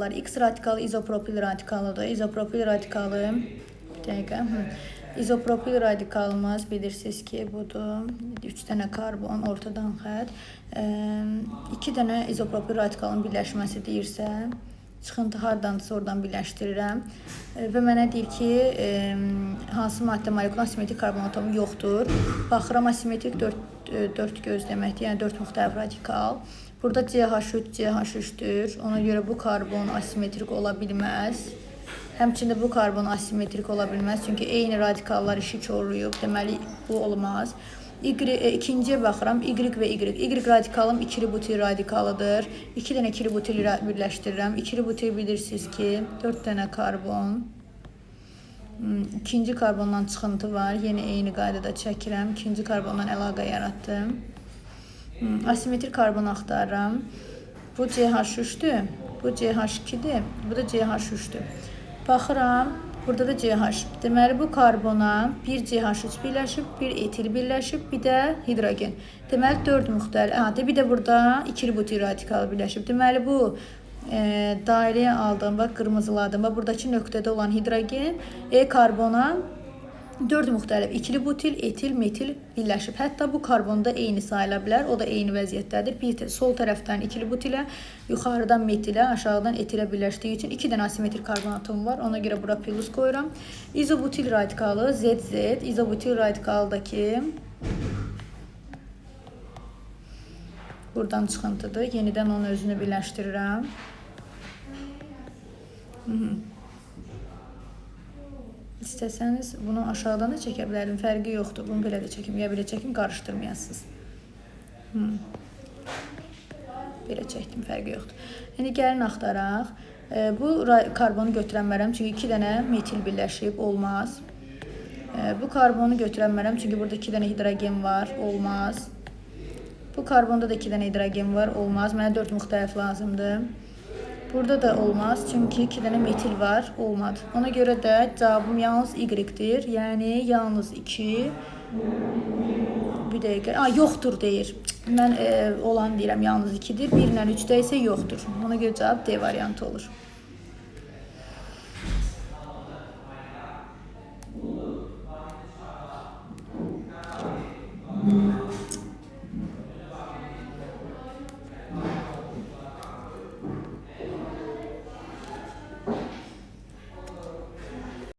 Radikalları. X radikalı izopropil radikalıdır. İzopropil radikalı, bir dəqiqə. İzopropil radikalımız bilirsiniz ki, budur. 3 dənə karbon, ortadan xətt. 2 dənə izopropil radikalın birləşməsi deyirsə, çıxıntı hardansa oradan birləşdirirəm. Və mənə deyir ki, hansı maddə molekulu asimetrik karbon atomu yoxdur. Baxıram, asimetrik 4 göz deməkdir, yəni 4 müxtəlif radikal. Burada CH3, CH3-dür. Ona görə bu karbon asimetrik ola bilməz. Həmçində bu karbon asimetrik ola bilməz. Çünki eyni radikallar işi korlayıb. Deməli, bu olmaz. Y, ikinciyə baxıram. Y və Y. Y radikalım ikili butil radikalıdır. 2 dənə ikili butil birləşdirirəm. İkili butil bilirsiniz ki, 4 dənə karbon. İkinci karbondan çıxıntı var. Yenə eyni qaydada çəkirəm. İkinci karbondan əlaqə yaratdım. Asimetrik karbon axtarıram. Bu CH3-dür. Bu CH2-dir. Bu da CH3-dür. Baxıram, burada da CH. Deməli, bu karbona bir CH3 birləşib, bir etil birləşib, bir də hidrogen. Deməli, 4 müxtəlif. Ha, bir də burada ikili butil radikalı birləşib. Deməli, bu dairəyə aldığım, bax, qırmızıladım. Bax, buradakı nöqtədə olan hidrogen E karbona 4 müxtəlif ikili butil, etil, metil birləşib. Hətta bu karbonda eyni sayıla bilər. O da eyni vəziyyətdədir. Bir sol tərəfdən ikili butilə, yuxarıdan metilə, aşağıdan etilə birləşdiyi üçün 2 dənə asimetrik karbon atomu var. Ona görə bura plus qoyuram. İzobutil radikalı ZZ, izobutil radikaldakı buradan çıxıntıdır. Yenidən onun özünü birləşdirirəm. İstəsəniz bunu aşağıdan da çəkə bilərdim. Fərqi yoxdur. Bunu belə də çəkim, ya belə çəkim, qarışdırmayasınız. Belə çəkdim, fərqi yoxdur. İndi gəlin axtaraq. Bu karbonu götürənmərəm, çünki 2 dənə metil birləşib, olmaz. Bu karbonu götürənmərəm, çünki burada 2 dənə hidrogen var, olmaz. Bu karbonda da 2 dənə hidrogen var, olmaz. Mənə 4 müxtəlif lazımdır. Burada da olmaz, çünki 2 dənə metil var, olmadı. Ona görə də cavabım yalnız Y-dir. Yəni, yalnız 2. Bir dəqiqə. A, yoxdur deyir. Mən olan deyirəm, yalnız 2-dir. 1 ilə 3-də isə yoxdur. Ona görə cavab D variantı olur.